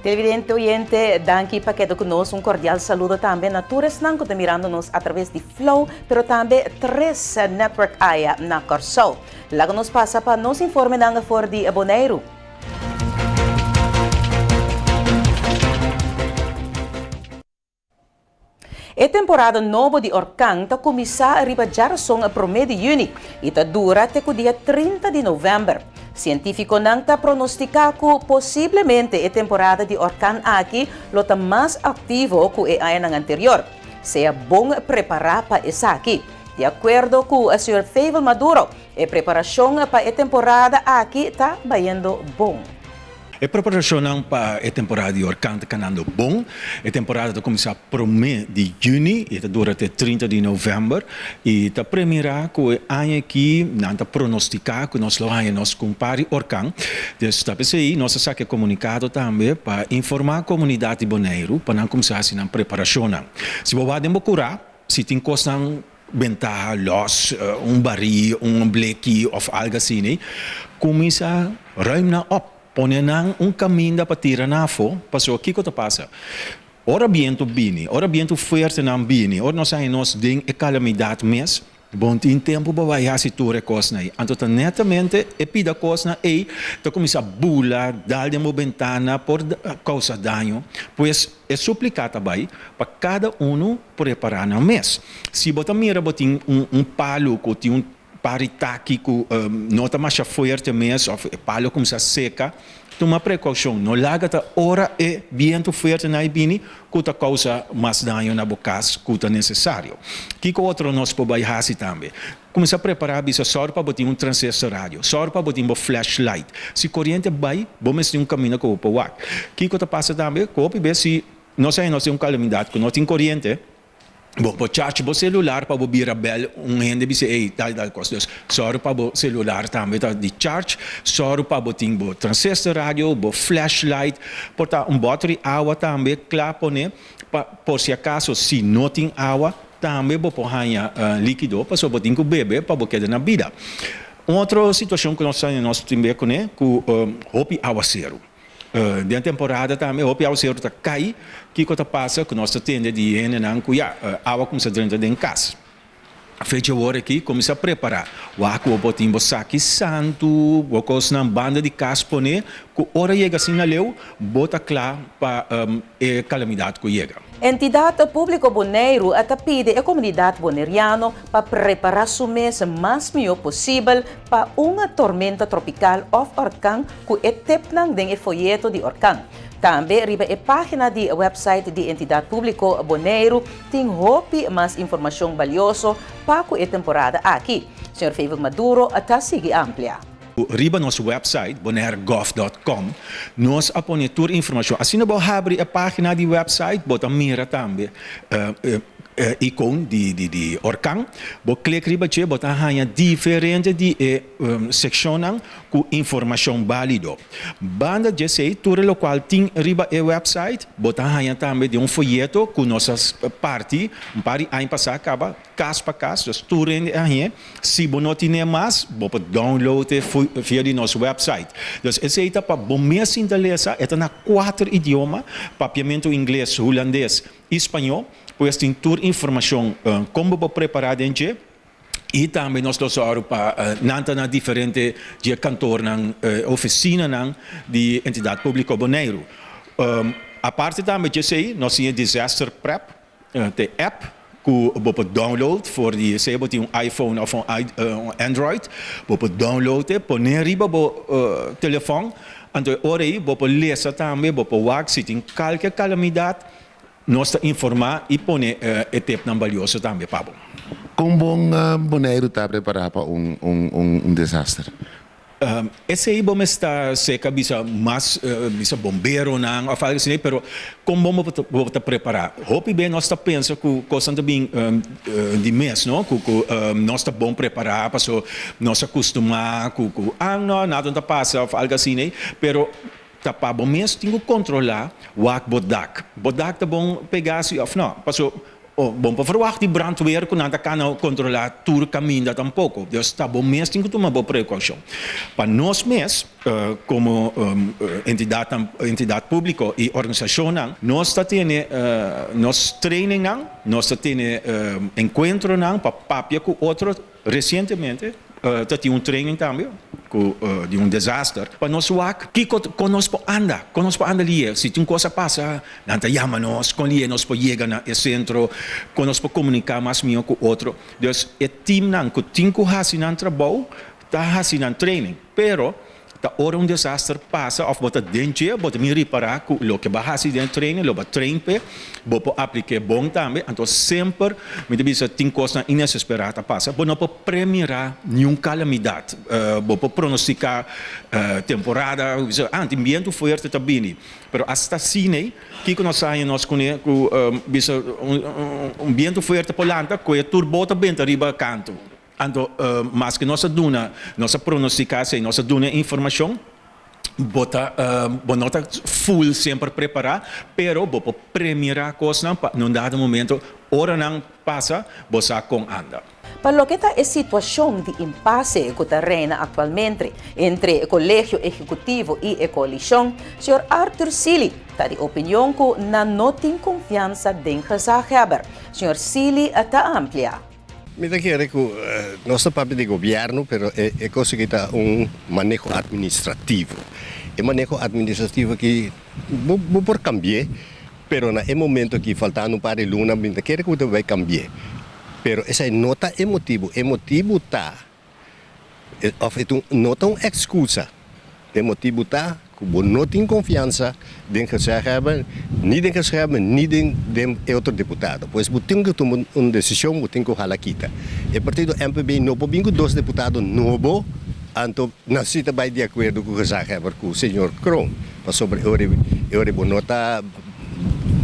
Televidente oyente, danki pa keda ku nos. Un kordial saludo tambe na tur esnan ku ta mirando nos atraves di Flow, pero tambe Tres Network aya na Kòrsou. Laga nos pasa pa nos informenan for di Boneiru. E temporada nobo di orkan ta kuminsá riba djarason promé di yüni i ta dura te ku dia 30 di novèmber. Sientífikonan ta pronostiká ku posiblemente e temporada di orkan aki lo ta mas aktivo ku e añanan anterior. Sea bon prepará pa esaki. Di akuerdo ku señor Favel Maduro, e preparashon pa e temporada aki ta bayendo bon. E preparashonnan pa e temporada di orkan ta kanando bon. E temporada ta kuminsá promé di yüni i ta dura te 30 di novèmber. I ta premirá ku e aña akí nan ta pronostiká ku nos lo haña nos ku un par di orkan. Dus ta p'esei nos a saka e komunikado tambe pa informá komunidat di Boneiru pa nan kuminsá hasi nan preparashonnan. Si bo wak den bo kurá, si tin kosnan bentaha lòs, un barí, un bleki òf algu asina, kuminsá rùim nan òp. Pone nan un kaminda pa tira nan afó, pasobra kiko ta pasa? Ora bientu bini, ora bientu fuertenan bini, ora nos haña nos den e kalamidat mes, bo no tin tempu pa bai hasi tur e kosnan ei. Anto ta netamente e pida kosnan ei ta kuminsá bula, dal den bo bentana, por kousa daño. Pues e supliká ta bai pa kada unu prepará nan mes. Si bo ta mira bo tin un palu ku tin un Par di taki ku no ta masha fuerte mes òf e palu a kuminsá seka, tuma prekoushon. No laga ta ora e bientu fuerte na e bini ku ta kousa mas daño na bo kas ku ta nesesario. Kiko otro nos por bai hasi tambe? Kuminsá prepará bisa sòru pa bo tin un transistor radio, sòru pa bo tin bo flashlight. Si koriente bai, bo mester tin un kaminda ku bo por wak. Kiko ta pasa tambe? Ku hopi bes si nos a nos tin un kalamidat ku no tin koriente, Bo por charge bo celular pa bo bira bel un hende bisa ey tal y tal cos. Dus sòru pa bo celular tambe ta di charge, sòru pa bo tin bo transistor radio, bo flashlight, por ta un bòter di awa tambe kla pone pa por si acaso si no tin awa tambe bo por haña likido pasobra bo tin ku bebe pa bo keda na bida. Un otro situacion ku nos ta nos tin be kuné ku hopi awaseru. Den temporada tambe hopi awaseru ta kai. Kiko ta pasa ku nos ta tende di hendenan ku ya, awa kuminsá drenta den kas. Fecha awor aki kuminsá prepará. Wak ku bo por tin bo saki santu, bo kosnan banda di kas pone ku ora yega asina leu bo ta kla pa e kalamidat ku yega. Entidat Públiko Boneiru ta pidi e komunidat boneriano pa prepará su mes mas mihó posibel pa un tormenta tropikal òf orkan ku e tepnan den e foyeto di orkan. Tambe riba e página di wèpsait di Entidat Públiko Boneiru tin hopi mas informashon balioso pa ku e temporada aki. Señor Favel Maduro ta sigui amplia. Riba nos wèpsait bonairegov dòt kòm nos a pone tur informashon. Asina bo habri e página di wèpsait bo ta mira tambe e ikon di orkan. Bo klik riba dje bo ta haña diferente di e sekshonnan ku informashon bálido. Banda djesei, tur e lokual tin riba e wèpsait, bo ta haña tambe den un foyeto ku nos a parti un par di aña pasá kaba, kas pa kas, dus tur hende a hañ'é. Si bo no tin'é mas, bo por download e via di nos wèpsait. Dus esei ta pa bo mes sinta lesa, e ta na kuater idioma, papiamentu, ingles, hulandes i spañó. Pues tin tur informashon kon bo por prepará den dje. I tambe nos lo sòru pa nan ta na diferente di e kantornan, e ofisinanan di Entidat Públiko Boneiru. Aparte tambe di esei, nos tin e Disaster Prep, ta e app ku bo por download for di sea bo tin un iPhone òf un Android, bo por download e, pone riba bo telefòn, anto e ora ei bo por lesa tambe, bo por wak si tin kalke kalamidat. Nos ta informá i pone e tepnan balioso tambe pa bo. Kon bon Boneiru ta prepará pa un desaster? Esei bo mester seka bisa mas bisa bomberonan òf algu asina, pero kon bon bo ta prepará? Hopi be nos ta pensa ku kosnan ta bin di mes, no? Ku nos ta bon prepará pasobra nos a kustumá ku ah no, nada no ta pasa òf algu asina, pero Ta pa bo mes tin ku kontrolá wak bo dak. Bo dak ta bon pegá si òf nò. Paso Bo no por verwacht di brandweer ku nan ta kana kontrolá tur kaminda tampoko. Dus ta bo mes tin ku tuma bo prekoushon. Pa nos mes komo entidatnan, entidat públiko i organisashonnan, nos ta tene nos trainingnan, nos ta tene enkuentronan pa papia ku otro. Resientemente ta tin un training tambe ku di un desaster pa nos wak kiko kon nos por anda, kon nos por anda lier. Si tin un kos a pasa nan ta yama nos kon lier nos por yega na e sentro, kon nos por komuniká mas mihó ku otro. Dus e teamnan ku tin ku hasi nan trabou ta hasi nan training, pero Ta ora un desaster pasa of bo ta den dje, bo ta bin ripará ku loke bo a hasi den e training, lo bo a train p'e, bo por aplik'é bon tambe. Anto semper mi ta bisa tin kosnan inesesperá ta pasa. Bo no por premirá niun kalamidat. Bo por pronostiká temporada, bo bisa, ah, tin bientu fuerte ta bini. Pero asta asina, kiko nos a haña nos kuné ku bisa un bientu fuerte por lanta ku e tur boto benta riba kantu. Anto, maske nos a duna, nos a pronosticá esei, nos a duna e informacion, bo ta, bo no ta full semper prepará, pero bo por premirá cosnan pa na un dado momento, ora nan pasa, bo sa con anda. Pa loke ta e situacion di impase cu ta reina actualmente entre e Colegio Ejecutivo y e coalicion, señor Arthur Sealy ta di opinion cu nan no tin confiansa den gezaghebber. Señor Sealy ta amplia. Mi ta kere ku nos ta papia di gobièrnu pero e kos aki ta un maneho atministrativo. E maneho atministrativo aki bo bo por kambi'é pero na e momento aki faltando un par di luna mi ta kere ku bo ta bai kambi'é. Pero esei no ta e motibu. E motibu ta òf e no ta un ekskusa. E motibu ta ku bo no tin konfiansa den gezaghebber, ni den gezaghebber ni den den e otro deputado. Pues bo tin ku tuma un desishon, bo tin ku hala kita. E partido MPB no por bin ku dos deputado nobo, anto nan si ta bai di akuerdo ku gezaghebber ku señor Kroon, pasobra e ora e ora bo no ta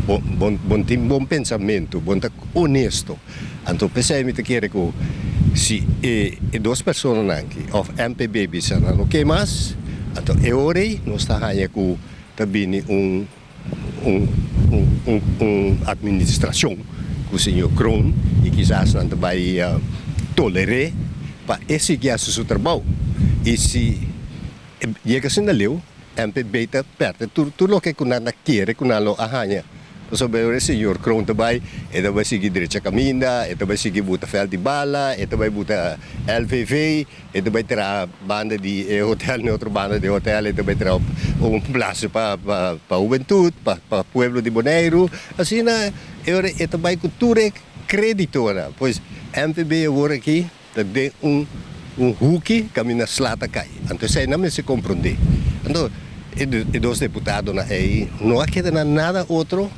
bo bo bo no tin bon pensamentu, bo no ta honesto. Anto p'esei mi ta kere ku si e e dos personanan aki òf MPB bisa nan no ke mas, anto e ora ei nos ta haña ku ta bini un un un un un atministrashon ku señor Kroon i kisas nan ta bai toler'é pa e sigui hasi su trabou. I si e yega asina leu, MPB ta pèrdè tur tur loke ku nan a kere ku nan lo a haña. Pasobra e ora e señor Kroon ta bai, e ta bai sigui drecha kaminda, e ta bai sigui buta vèlt di bala, e ta bai buta LVV, e ta bai traha banda di e hotel na e otro banda di e hotel, e ta bai traha un plasa pa pa pa hubentut, pa pa pueblo di Boneiru. Asina e ora e ta bai ku tur e kreditonan. Pues MPB awor aki Ta den un un huki kaminda sla ta kai. Anto esei nan mester komprondé. Anto e e dos deputadonan ei no a keda na nada otro,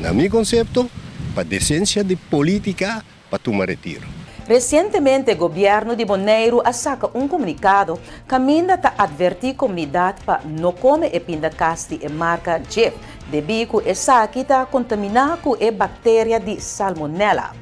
na mi konsepto, pa desensia di politika pa tuma retiro. Resientemente gobièrnu di Boneiru a saka un komunikado kaminda ta atvertí komunidat pa no kome e pindakaas di e marka Jif debí ku esaki ta kontaminá ku e bakteria di salmonella.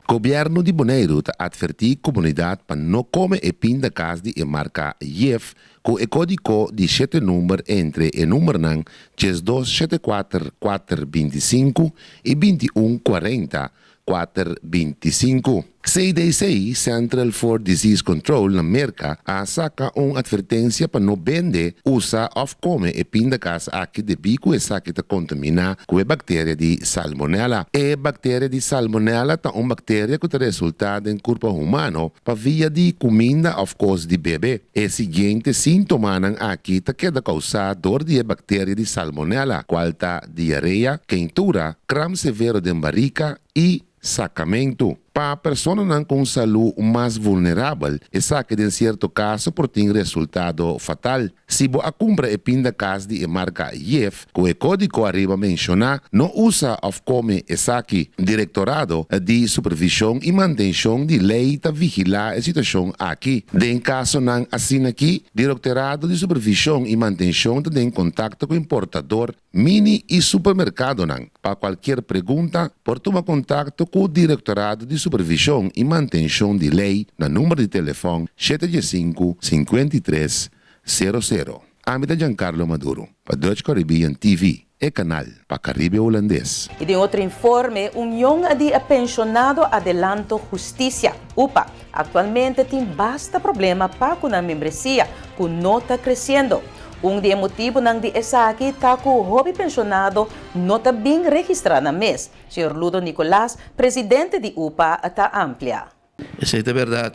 Gobièrnu di Boneiru ta atvertí komunidat pa no kome e pindakas di e marka Jif ku e kódiko di shete number entre e numbernan 12 74 4 25 i 21 40 4 25. CDC, Central for Disease Control, na Merka a saka un atvertensia pa no bende, usa òf kome e pindakas aki debí ku esaki ta kontaminá ku e bakteria di salmonella. E bakteria di salmonella ta un bakteria ku ta resultá den kurpa humano pa via di kuminda òf kos di bebe. E siguiente síntomanan aki ta keda kousá dor di e bakteria di salmonella, kual ta diarea, keintura, kram severo den barika i Sakamentu. Pa personanan ku un salú mas vulnerabel, esaki den sierto kaso por tin resultado fatal. Si bo a kumpra e pindakas di e marka Jif ku e kódiko ariba menshoná, no usa òf kome esaki. Direktorado di Supervishon i Mantenshon di Lei ta vigilá e situashon aki. Den kasonan asin'aki, Direktorado di Supervishon i Mantenshon ta den kontakto ku importador mini i supermerkadonan. Pa kualkier pregunta por tuma kontakto ku Direktorado di Supervishon i Mantenshon di Lei na number di telefòn shete diesinku, 53, sero sero. Ami ta Giancarlo Maduro pa Dutch Caribbean TV. E kanal pa Karibe Hulandes. I den otro informe, Union di Penshonado Adelanto Hustisia, upa, aktualmente tin basta problema pa ku nan membresia ku no ta kresiendo. Un di e motibunan di esaki ta ku hopi penshonado no ta bin registrá nan mes, señor Ludo Nicolaas, presidente di upa, ta amplia. Esei ta bèrdat.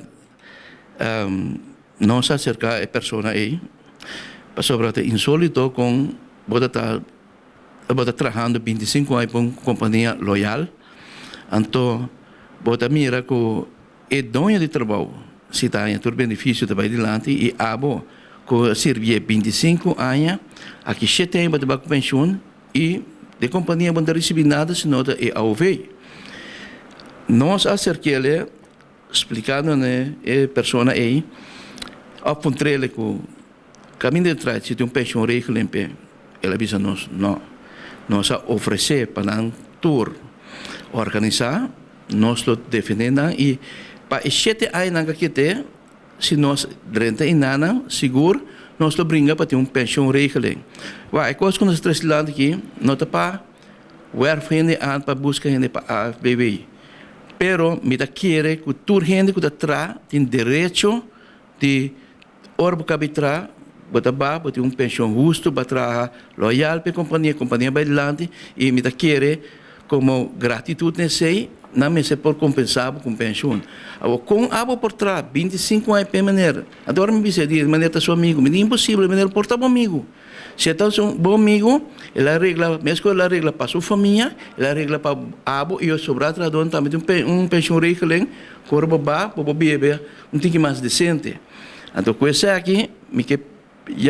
Nos a aserká e persona ei pasobra ta insólito kon bo ta ta bo ta trahando 25 aña pa un kompania loyal, anto bo ta mira ku e doño di trabou si ta haña tur benefisio ta bai dilanti i abo ku a sirbié 25 aña aki shete aña bo ta bai ku penshun i di e kompania bo no ta risibí nada sino ta e AOV. Nos a aserk'é splikando na e persona ei òf puntr'el ku kaminda di traha si tin un penshonregeling p'e. El a bisa nos no. Nos a ofresé pa nan tur organisá, nos lo defendé nan i pa e shete añanan ku a kete, si nos drenta i nanan, sigur nos lo bringa pa tin un penshonregeling. Wak, e kos ku nos a trese dilanti aki no ta pa wèrf hende aan pa buska hende pa AFBW. Pero mi ta kere ku tur hende ku ta traha tin derecho di ora bo kabi traha, bo ta ba, bo tin un penshon hustu, bo a traha loyal pa e kompania, e kompania bai dilanti i mi ta kere komo gratitut na esei nan mester por kompensá bo ku un penshon. Awor kon abo por traha 25 aña pa e manera? Anto ora mi bisa e di e manera ta su amigu, mi di imposibel, e manera por ta bo amigu. Si e ta un bon amigu, el a regla, meskos el a regla pa su famia, el a regla pa abo i e sobrá trahadónan tambe tin un penshonregeling ku ora bo ba bo por bebe un tiki mas desente. Anto ku esaki mi ke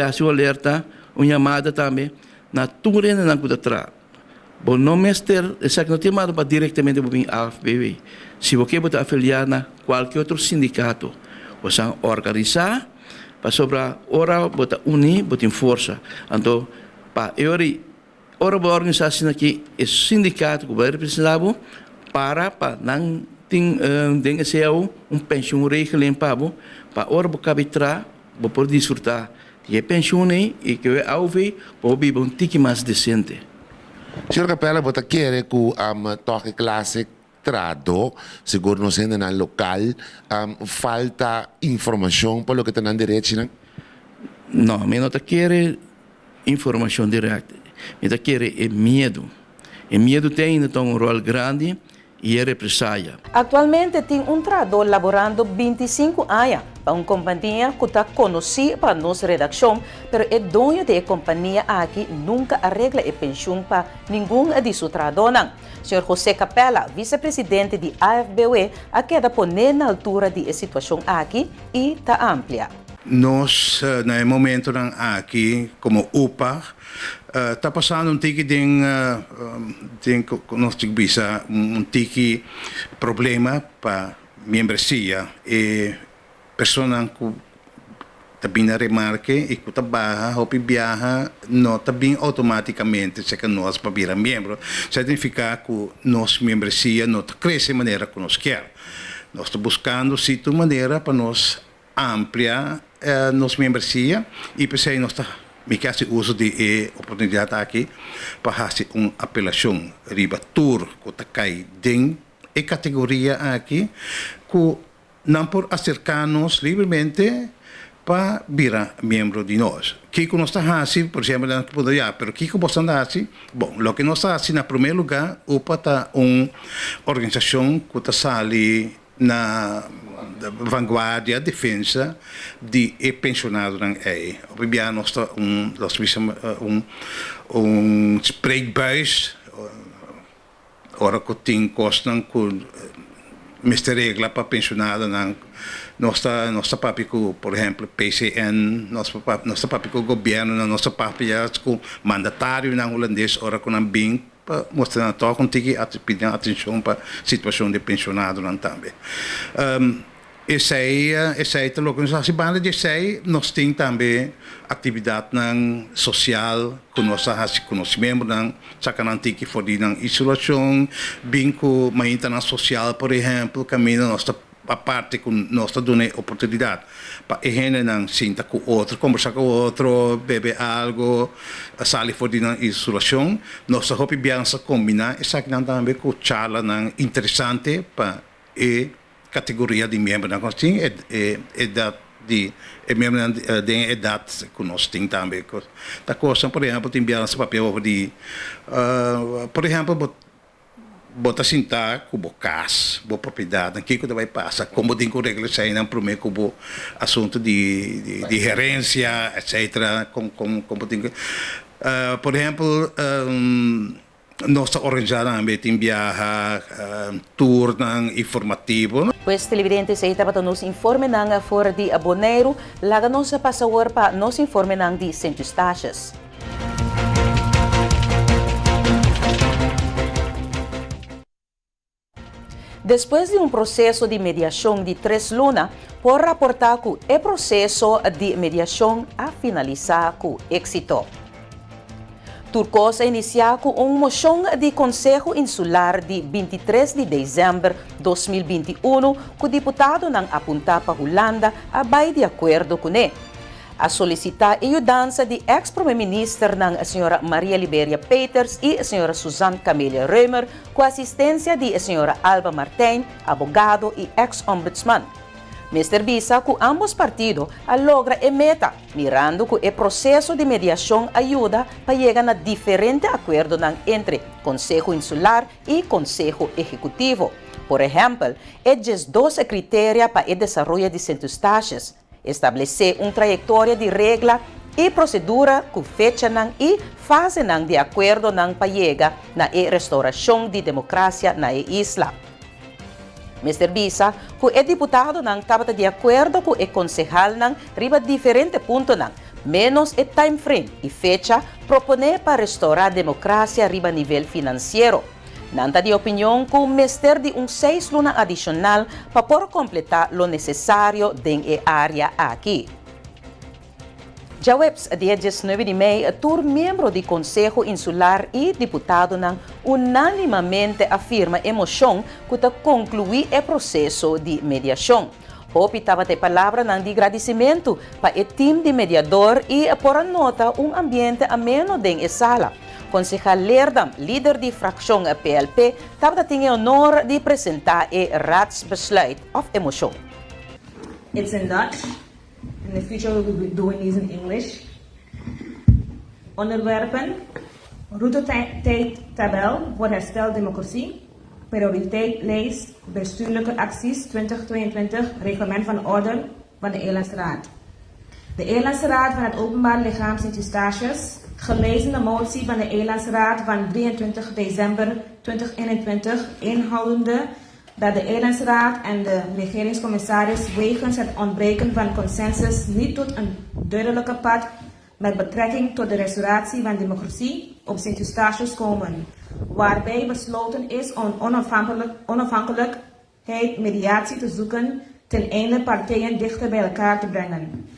hasi un alerta, un yamada tambe na tur hendenan ku ta traha. Bo no mester, esaki no ta yamada pa direktamente bo bin AFBW. Si bo ke bo ta afiliá na kualke otro sindikato. Bo san organisá pasobra ora bo ta uní bo tin forsa. Anto pa e ora ei, ora bo organisá asina aki e sindikato ku bai representá bo para pa nan tin den e cao un pensioenregeling pa bo pa ora bo kabi traha bo por disfrutá Di e pensioen ei i ku e AOV bo por biba un tiki mas desente. Señor Capella, bo ta kere ku tòg e klase trahadó, sigur nos hendenan lokal, falta informashon pa loke ta nan derechinan? No, mi no ta kere informashon dirèkt. Mi ta kere e miedu. E miedu te ainda ta un ròl grandi i e represaya. Aktualmente tin un trahadó laborando 25 aña pa un kompania ku ta konosí pa nos redakshon, pero e doño di e kompania aki nunka a regla e penshun pa ningun di su trahadónan. Señor José Capella, visepresidente di AFBW, a keda poné na altura di e situashon aki i ta amplia. Nos na e momentonan aki komo UPA Ta pasando un tiki den den nos tin bisa un tiki problema pa miembresia. E personanan ku ta bin na remarke i ku ta baha hopi biaha no ta bin outomatikamente serka nos pa bira miembro. Esei ta nifiká ku nos miembresia no ta krese manera ku nos kier. Nos ta buskando si tur manera pa nos amplia nos membresia i p'esei nos ta mi ke hasi uso di e oportunidat aki pa hasi un apelashon riba tur ku ta kai den e kategoria aki ku nan por aserká nos libremente pa bira miembro di nos. Kiko nos ta hasi? Por ehempel nan ta puntra ya pero kiko boso ta hasi? Bon, loke nos ta hasi na promé lugá upa ta un organisashon ku ta sali Na vanguardia defensa di e pensionadonan ei. Hopi bia nos ta un, los bisa un, un spreekbuis ora ku tin kosnan ku mester regla pa pensionadonan. Nos ta nos ta papia ku por ehempel PCN, nos nos ta papia ku gobiernonan, nos ta papia ku mandatarionan hulandes ora ku nan bin Pa mustra nan tòg un tiki pidi nan atenshon pa situashon di penshonadonan tambe. Esei esei ta loke nos hasi. Banda di esei nos tin tambe aktividatnan sosial ku nos ta hasi ku nos miembronan, saka nan tiki for di nan isolashon, bin ku maintanan sosial por ehèmpel kaminda nos ta. Aparte ku nos ta duna e oportunidat pa e hendenan sinta ku otro, kombersá ku otro, bebe algu, sali for di nan isolashon, nos ta hopi biansa kombiná esakinan tambe ku charlanan interesante pa e kategoria di miembronan ku nos tin, e edat di e miembronan den e edat ku nos tin tambe. Ta kosnan, por ehèmpel, tin biansa papia over di, por ehèmpel, bo. Bo ta sintá ku bo kas, bo propiedatnan, kiko ta bai pasa, kon bo tin ku regla eseinan promé ku bo asuntu di di herensia etcetera, kon kon kon bo tin ku Por ehèmpel nos ta organisá tambe tin biaha tournan informativo. Pues televidente esei tabata nos informenan for di Boneiru. Laga nos pasa awor pa nos informenan di Sint Eustatius. Despues di un proseso di mediashon di tres luna, por raportá ku e proseso di mediashon a finalisá ku éksito. Tur kos a inisiá ku un moshon di Konseho Insular di 23 di desèmber 2021 ku diputadonan apuntá pa Hulanda a bai di akuerdo kuné. A solisitá e yudansa di eks prome ministernan señora Maria Liberia Peters i señora Suzanne Camelia Römer ku asistensia di e señora Alba Martijn, abogado i eks ombudsman. Mester bisa ku ambos partido a logra e meta, mirando ku e proseso di mediashon a yuda pa yega na diferente akuerdonan entre Konseho Insular i Konseho Ehekutivo. Por ehèmpel, e 12 kriteria pa e desaroyo di Sint Eustatius, Establesé un trayektoria di regla i prosedura ku fechanan i fasenan di akuerdonan pa yega na e restourashon di demokrasia na e isla. Mester bisa ku e diputadonan tabata di akuerdo ku e konsehalnan riba diferente puntonan, ménos e timeframe i fecha proponé pa restourá demokrasia riba nivel finansiero. Nan ta di opinion ku mester di un seis luna adishonal pa por kompletá lo nesesario den e área aki. Djaweps dia 19 di mei tur miembro di Konseho Insular i diputadonan unánimamente a firma e moshon ku ta konkluí e proseso di mediashon. Hopi tabata e palabranan di gradisimentu pa e tim di mediador i por a nota un ambiente ameno den e sala. Konsehal Leerdam, lider di frakshon PLP, tabata tin e honor di presentá e raadsbesluit òf e moshon. It's in Dutch. In the future we will be doing these in English. Onderwerpen, Routetijdtabel voor herstel democratie, Prioriteitlijst bestuurlijke acties 2022, Reglement van orde van de Eilandsraad. De Eilandsraad van het Openbaar Lichaam Sint Eustatius, gelezen de motie van de Eilandsraad van 23 december 2021, inhoudende dat de Eilandsraad en de regeringscommissaris wegens het ontbreken van consensus niet tot een duidelijke pad met betrekking tot de restauratie van democratie op Sint Eustatius komen, waarbij besloten is om onafhankelijk, onafhankelijkheid mediatie te zoeken ten einde partijen dichter bij elkaar te brengen.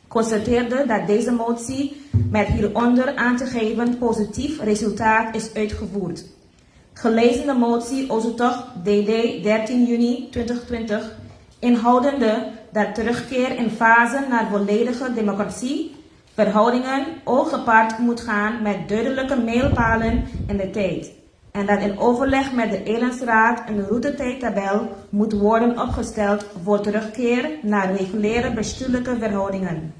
Constateerde dat deze motie met hieronder aan te geven positief resultaat is uitgevoerd. Gelezen de motie Ozotoch DD 13 juni 2020, inhoudende dat terugkeer in fase naar volledige democratie, verhoudingen ook gepaard moet gaan met duidelijke mijlpalen in de tijd. En dat in overleg met de Eilandsraad een routetijdtabel moet worden opgesteld voor terugkeer naar reguliere bestuurlijke verhoudingen.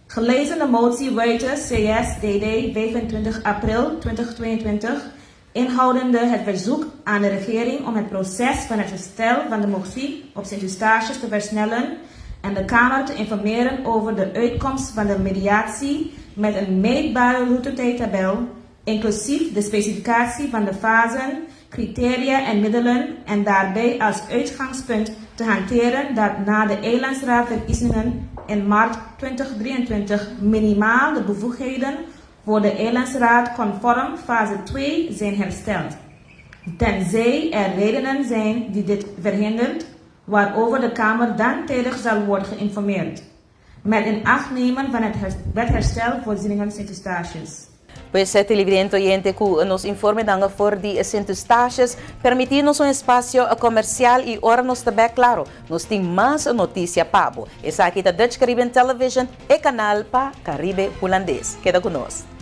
Gelezen de motie Wuite CS DD 25 april 2022, inhoudende het verzoek aan de regering om het proces van het herstel van de democratie op Sint Eustatius te versnellen en de Kamer te informeren over de uitkomst van de mediatie met een meetbare routetijdtabel, inclusief de specificatie van de fasen, criteria en middelen en daarbij als uitgangspunt te hanteren dat na de Eilandsraadverkiezingen in maart 2023 minimaal de bevoegdheden voor de Eilandsraad conform fase 2 zijn hersteld. Tenzij er redenen zijn die dit verhindert, waarover de Kamer dan tijdig zal worden geïnformeerd. Met in acht nemen van het wet herstel voorzieningen Sint Eustatius. Pues, televidente oyente, ku nos informenan for di Sint Eustatius, permití nos un espasio komersial i ora nos ta bèk, klaro, nos tin mas notisia pa bo. Esaki ta Dutch Caribbean Television, e kanal pa Karibe Hulandes. Keda ku nos.